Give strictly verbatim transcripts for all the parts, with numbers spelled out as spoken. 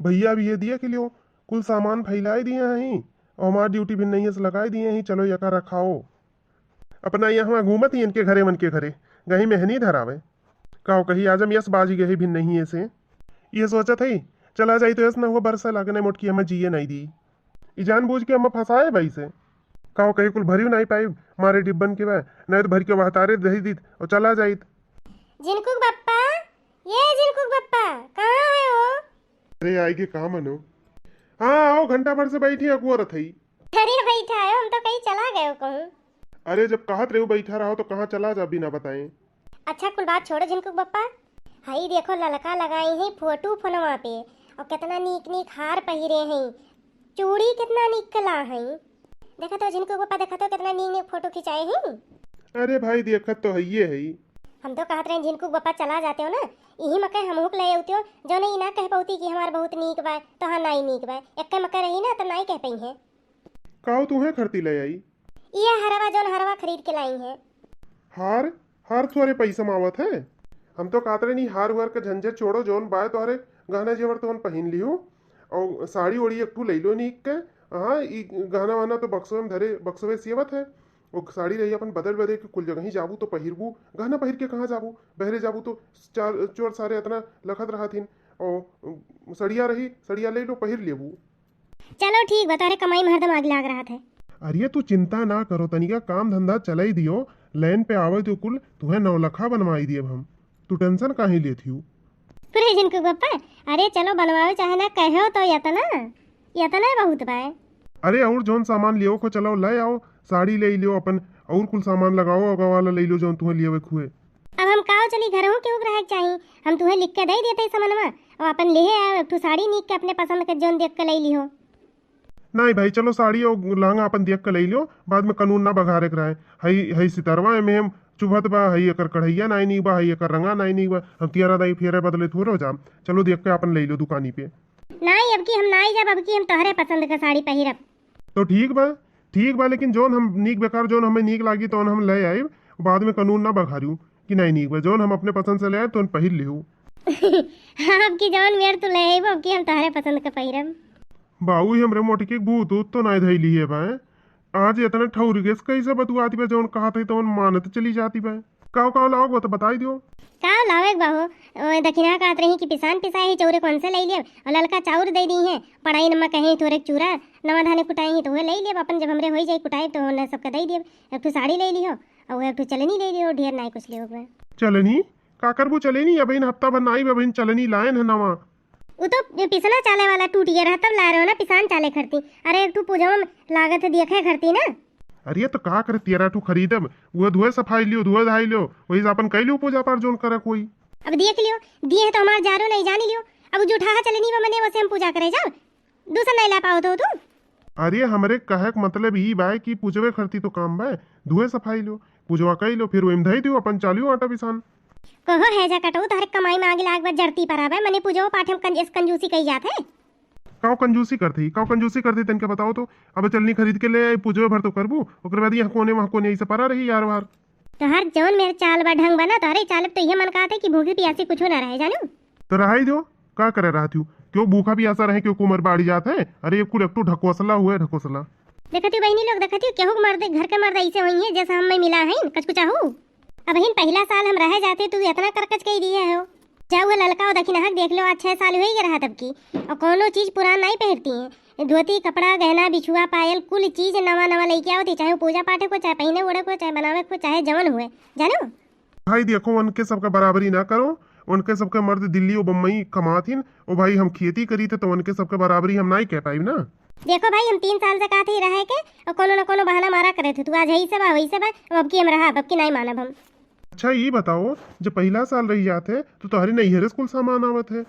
भइया भी ये दिए कि लियो, कुल सामान फैलाए दिए हैं, और हमार ड्यूटी भी नहीं है, लगाए दिए हैं, चलो यका रखाओ। अपना यहाँ घूमत ही इनके घरे, मन के घरे, गही मेहनी धरावे। काहो कही आज हम यस बाजी गही भी नहीं है से। ये सोचत है, चला जाई तो यस न हुआ बरसा लागे, नहीं मोटकी हमें जिए नहीं दी। ई जानबूझ के हमें फंसाए भाई से। काहो कही कुल भरियो नहीं पाई, मारे डिब्बन के बा, नहीं तो भर के वहतारे दही दीत और चला जाइत। झिनकुक बप्पा, ये झिनकुक बप्पा, कहाँ है वो? अरे आई के का मनो? हाँ आओ, घंटा भर से बैठी अकुअरत हई। अरे बैठा है, हम तो कहीं चला गए हो कहूँ। अरे जब कहत रहे हो बैठा रहो तो कहाँ चला जा बिना बताए? अच्छा कुल बात छोड़ो झिनकुक बप्पा, हई देखो ललका लगाई है फोटो फोनवा पे, और कितना नीक नीक हार पहिरे हैं, चूड़ी कितना नीक कला है। देखा तो झिनकुक बप्पा, देखा तो कितना नीक नीक फोटो खिंचाए हैं। अरे भाई देखत तो हइये है। हम तो कहत रहे झिनकुक बप्पा चला जाते हो ना, यही मकई हमहू के ले अउते हो, जो नहीं ना कह पाती कि हमार बहुत नीक बा, तो हाँ नाई नीक बा, एक मकई रही ना तो नाई कह पाई है। काऊ तुहे खरती ले आई? ये हरवा जौन हरवा खरीद के लाई है। हार? हार थोरे पैसा में आवत है? हम तो कहत रहे नी हार हुआर के झंझट छोड़ो, जौन बाय तोहरे गहना जेवर तौन पहिन लियो, और साड़ी ओड़ी एक ठू ले लो नीक के। हाँ, ई गहना वहना तो बक्सवे में धरे, बक्सवे सियवत है। वो साड़ी रही अपन बदल बदल के कुल जगह ही जाबू तो पहिरबू, गहना पहिर के कहाँ जाबू? बहरे जाबू तो चार चोर सारे इतना लखत रहत हिन, और सड़िया रही, सड़िया ले लो, पहिर लेबू। चलो ठीक बा, तोहरे कमाई में हरदम आग लाग रहत है। अरे तू चिंता ना करो, तनिका काम धंधा चलाई दियो, लाइन पे आवे तो कुल तुहे नौलखा बनवाई दियब हम, तू टेंशन काहे लेत हियो? अरे झिनकुक बप्पा, अरे चलो बनवावे चाहे ना कहो तो यतना, यतना बहुत बा। अरे और जौन सामान लियो को चलो ले आओ, साड़ी ले लियो अपन, और कुल सामान लगाओ, ओगा वाला ले लियो जौन तुहे लियो एक हुए। अब हम काव चली, घरहू केहू के रहे के चाही। हम तुहे लिख के दे देते समनवा, और अपन लेहे आओ एक ठो साड़ी नीक के अपने पसंद के जौन देख के ले लिहो। नहीं भाई, चलो साड़ी और लहंगा अपन देख के ले लियो, बाद में कानून ना बघारे के रहे। हई, हई सितरवा में हम चुभत बा, हई एकर कढ़ैया नाई नीक बा, हई एकर रंगा नाई नीक बा, हम तियारा दाई फेरे बदले थोड़ो जाम। चलो देख के अपन ले लियो दुकानी पे। नाई, अब की हम नाई जाब, अब की हम तोहरे पसंद के साड़ी पहिरब। तो ठीक बा, ठीक बा, लेकिन जौन हम नीक बेकार जौन हमें नीक लागी तौन हम ले आइब, बाद में कानून ना बघारियो कि नहीं नीक बा, जौन हम अपने पसंद से ले आइब तौन पहिर लिहू। हाँ, अब की जौन मेर तू ले आइबो, अब की हम तोहरे पसंद के पहिरब। बाऊ, ई हमरे मोटकी के भूत ऊत तो नहीं धइली है बा? आज इतना ठौर गेस कैसे बतुआती बा, जौन कहत है तौन मानत चली जाती बा। काव काव लाओ बा तो बताई दियो। काव लावे के बा हो? ओ, दखिना कहत रही कि पिसान पिसाए ही चौरे कौन से ले लेब, और ललका चाउर दे दी है, पढ़ाई नमा कहीं थोरे चूरा, नवा धाने कुटाई ही तो उहे ले लेब, अपन जब हमरे होई जाई कुटाई तो उन्हें सबके दे देब। एक ठो साड़ी ले लिहो, और एक ठो चलनी ले लिहो, ढेर नाई कुछ लिहो बा। चलनी? का करबू चलनी? अब इन हफ्ता भर नाई बा, अब इन चलनी लायन है नवा। उ तो पिसना चाले वाला टूट गया रहा, तब ला रहे हो ना पिसान चाले खरती। अरे, एक ठू पूजवा में लागत है, देखे खरती ना। अरे, तो का करे, तेरह ठू खरीदब, उहे धोए सफाई लियो, धोए धाई लियो, वही से अपन कई लियो पूजा पाठ जोन करे कोई। अब देख लियो, दिए है तो हमार जारो नहीं जानी लियो। अब जूठाहा चलनी बा मने, वसे हम पूजा करे जाओ, दूसर नहीं ला पाओ तो तू। अरे, हमरे कहे के मतलब ई बा कि पूजवे खरती तो काम बा, धोए सफाई लियो, पूजवा कई लियो, फिर वही में धई दियो अपन चालियो आटा पिसान। कहो है जा कटऊ, तोहरे कमाई में आग लाग बा, जरती पर आवे, मने पूजो पाठ में कंज-, कंजूसी कई जात है। काव कंजूसी करती, काव कंजूसी करती, तनके बताओ तो। अब चलनी खरीद के ले आई, पूजो भर तो करबू, ओकर बाद यहाँ कोने वहाँ कोने ऐसे परा रही यार वार। तोहर जौन मेरे चाल बा ढंग बा ना, तोहरे चाल तो ये मन कहत है कि भूखी पियासी कुछ ना रहे, जानू। तो रहाई दो, का करे रहत हूँ? क्यों भूखा पियासा रहे, क्यों कुमर बाड़ी जात है? अरे, ये कुल एक ठो ढकोसला हुए, ढकोसला। देखत हूँ बहिनी लोग, देखत हूँ केहू के मर्द, घर के मर्द ऐसे होई है जैसे हम में मिला है, कचकुचाहू। अबहिन पहिला साल हम रहे जाते, तू इतना करकच कई दिए हो। जाओ वो ललका वो दखिनहा के देख लो, आज छह साल होई गए रहा तब की, और कौनो चीज पुरान नहीं पहनती है। धोती, कपड़ा, गहना, बिछुआ, पायल, कुल चीज नवा नवा लेके आवती, चाहे वो पूजा पाठ को, चाहे पहने ओढ़े को, चाहे बनावे को, चाहे जवन हुए, जानो। भाई देखो, उनके सबके बराबरी ना करो, उनके सबके मर्द दिल्ली और बम्बई कमात हिन, ओ भाई हम खेती करी थे तो उनके सबके बराबरी हम नाई कह पाई ना। देखो भाई, हम तीन साल से कहत ही रहे के, और कोनो न कोनो बहाना मारा करे थे, तू आज यही से बा, वही से बा, अब, अब की हम रहा, अब की नाई मानब हम। अच्छा, ये बताओ, जब पहला साल रही जात है, तो तोहरे नैहरे से कुल सामान आवत है?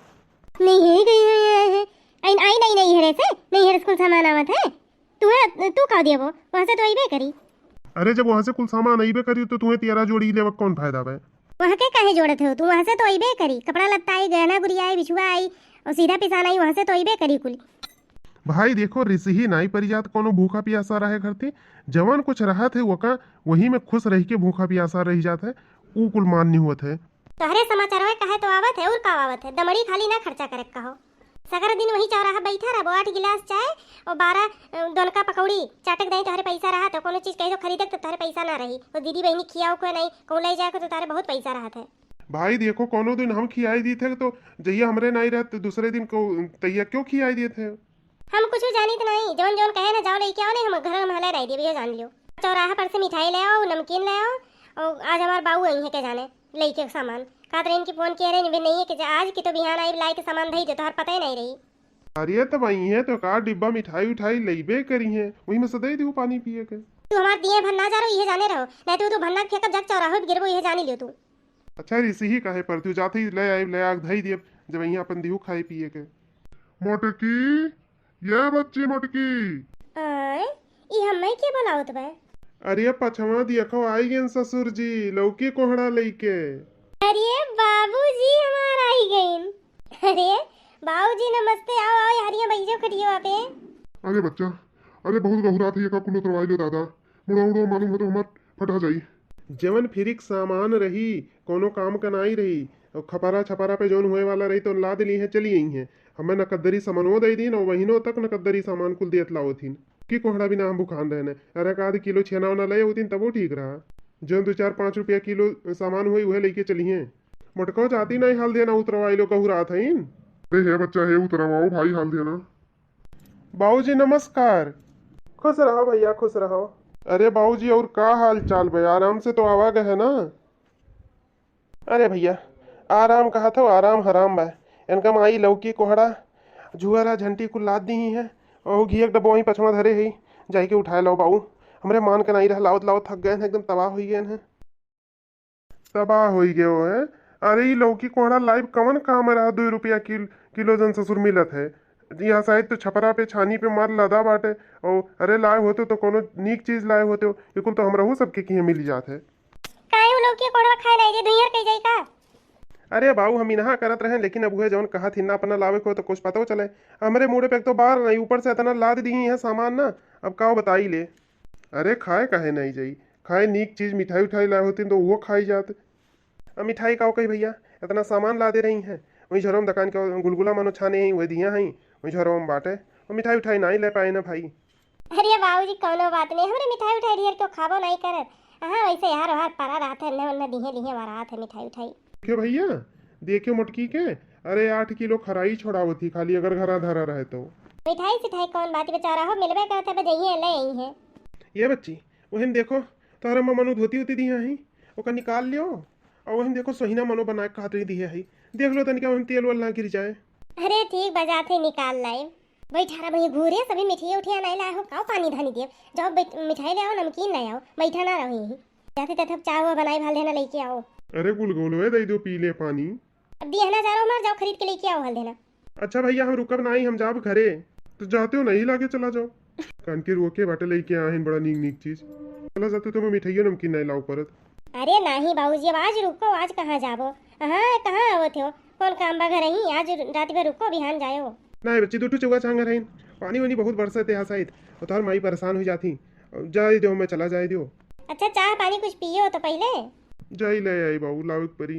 नहीं है, कहीं है, है, है। आई, आई नहीं नैहरे से, नैहरे से कुल सामान आवत है। तू है, तू का देबो? वहाँ से तो अइबे करी। अरे, जब वहाँ से कुल सामान अइबे करी, तो तुम्हें तियारा जोड़ी लेवा कौन फायदा बा? वहाँ के काहे जोड़त हो? तू वहाँ से तो अइबे करी। कपड़ा लत्ता आई, गहना गुड़िया आई, बिछुआ आई, और सीधा पिसान आई, वहाँ से तो अइबे करी कुल। भाई देखो, रिसही नाई परिजात कोनो भूखा पियासा रहे करती, जवन कुछ रहत है ओका, वही में खुश रह के भूखा पियासा रह जात है, ऊ कुल मान्य होत है। तोहरे समाचारवा कहे तो आवत है, और का आवत है, दमड़ी खाली ना खर्चा करे कहो। सगरा दिन वही चौराहा बैठा रहबो, आठ गिलास चाय और बारह, अ, दोनका पकौड़ी चाटक दाई, तोहरे पैसा रहा तो कोनो चीज कही तो खरीदक तो तोहरे पैसा ना रही। वो दीदी बहिनी खियाओ को नहीं, कहूँ ले जाए को तो तोहरे बहुत पैसा रहत है। भाई देखो, कोनो दिन हम खियाई दी थे तो जहिया हमरे नहीं रहत दूसरे दिन को तहिया क्यों खियाई दिए थे? हम कुछ जानित नहीं, जौन जौन कहे ना जाओ लेके आओ, नहीं हम घर में हले रह देबे, ये जान लियो। चौराहा पर से मिठाई ले आओ, नमकीन ले आओ, और आज हमार बाऊ आई है के जाने लेके सामान। कहत रहे इनकी फोन किए रहे, भी नहीं है कि आज की तो बिहान आई लाई के सामान धई दे, तोहर पता ही नहीं रही। अरे तब आई है तो का डिब्बा मिठाई उठाई लेबे करी है, वही में से दे दू पानी पिए के। तू हमार दिए भर ना जा रहो, ये जाने रहो, नहीं तो तू भन्ना फेंकब जग चौराहो पे गिरबो, ये जानी लियो तू। अच्छा रिसही काहे पर तू जाते ही ले आई, ले आग धई दिए, जब यहाँ अपन दिहू खाए पिए के। मोटकी, ये बच्ची मोटकी। आय, ई हम्मे के बोलावत बा? अरे पछवा देखो आई गइन ससुर जी, लौकी कोहड़ा लेके। अरे बाबूजी हमार आई गइन। अरे बाबूजी नमस्ते, आओ आओ यहाँ बैठो खटिया पे। अरे बच्चा, अरे बहुत गहुरात है, ये का कुल उतरवाई लो दादा, मुड़ो उड़ो मालूम हो तो हमार फटा जाई। जवन फ्री के सामान रही, कोनो काम का नाई रही, और खपरा छपरा पे जौन होए वाला रही तो लाद ली है, चली आई है। हमें नकदरी सामानो दे दीन और वहीनो तक नकदरी सामान कुल देत लावत हिन। कि कोहड़ा बिना हम भुखान रहने, अरे एक आध किलो छेना ओना ले होतीन तबो ठीक रहा। जौन दो चार पाँच रुपया किलो सामान होई उहे लेके चली हैं। मोटको जाती नहीं हाल देना उतरवाई लो कहू रात हईन। अरे हे बच्चा हे उतरवाओ भाई हाल देना। बाबूजी नमस्कार। खुश रहो भैया खुश रहो। अरे बाबूजी और का हाल चाल बे, आराम से तो आवा गए है ना? अरे भैया आराम कहा था, आराम हराम बा। इनका माई लौकी कोहड़ा झुअरा झंटी कुल लाद दी ही है और घी एक डब्बो वहीं पछवा धरे है, जाके उठाए लो बाबू। हमरे मान के नहीं रह, लावत लावत थक गए हैं, एकदम तबाह हुई गए हैं। तबाह होई गयो है। अरे ई लौकी कोहड़ा लाइव कवन काम रहा, दो रुपया किल-, किलो जन ससुर मिलत है। यहाँ शायद तो छपरा पे छानी पे मार लदा बाटे। और अरे लाए होते तो कोनो नीक चीज लाए होते हो, ये कुल तो हमरहू सबके किहे मिल जात है। काहे उ लौकी कोहड़ा खाए लाई जे दुनिया कह जाई का? अरे बाबू हम इनहा करत रहे, लेकिन अब उहे जवन कहा थी ना अपना लावे को तो कुछ पतो चले। हमरे मूड़े पे एक तो बार नहीं, ऊपर से इतना लाद दी है सामान ना, अब का बताई ले। अरे खाए काहे नहीं जाई, खाए नीक चीज मिठाई उठाई लाए होती तो वो खाई जात। अब मिठाई का कही भैया, इतना सामान ला दे रही हैं, वही झरोम दुकान के गुलगुला मनो छाने हैं, वही दिया हैं, वही झरोम बाटे, और मिठाई उठाई नहीं ले पाए ना भाई। अरे बाबूजी कौनो बात नहीं, हमरे मिठाई उठाई ढेर क्यों खाबो नहीं करत। हाँ वैसे यार वहार परा रहत है, न उन्हें दिहे दिहे वरात है मिठाई उठाई। क्यों भैया, देखियो मोटकी के, अरे आठ किलो खराई छोड़ावत ही खाली अगर घरा धरा रहे तो। मिठाई सिठाई कौन बात बेचारा हो, मिलबे करत है, बजइए ले आई है। ये बच्ची, वही में देखो, तोहरा ममनू धोती उती दिया है, ओका निकाल लियो। और वही में देखो सोहिना मनो बना के खातिर दिए है, देख लो तनिका वही में तेल वेल ना गिर जाए। अरे ठीक बजात है निकाल लाई। बैठा रहा वही घूरे, सभी मिठाई उठिया नहीं लाए हो, काओ पानी धानी देव, जाओ बैठ, मिठाई ले आओ नमकीन ले आओ, बैठा ना रहो यहीं। जाते तथे चाह वो बनाई भाल देना लेके आओ। अरे गुलगुलो है दे दो पी ले पानी। अब दिया ना जा रहा हमार, जाओ खरीद के लेके आओ हल देना। अच्छा भैया हम रुकब नहीं, हम जाब घरे। तो जाते हो नहीं लागे चला जाओ। कान के रोके बाटे लेके आहिन बड़ा नीक नीक चीज। चला जाते तो मैं मिठाइयो नमकीन नहीं लाओ परत। अरे नहीं बाबूजी अब आज रुको, आज कहाँ जाबो? हाँ कहाँ आवत हो, कौन काम बा घर ही, आज रात भर रुको बिहान जायो। नहीं बच्ची दो ठो चौगा छांगर है, पानी वानी बहुत बरसत है शायद, और तोहर माई परेशान हो जाती। जाए दो मैं चला जाए दो। अच्छा चाह पानी कुछ पियो तो पहले। जाई ले आई बाबू लावे के परी।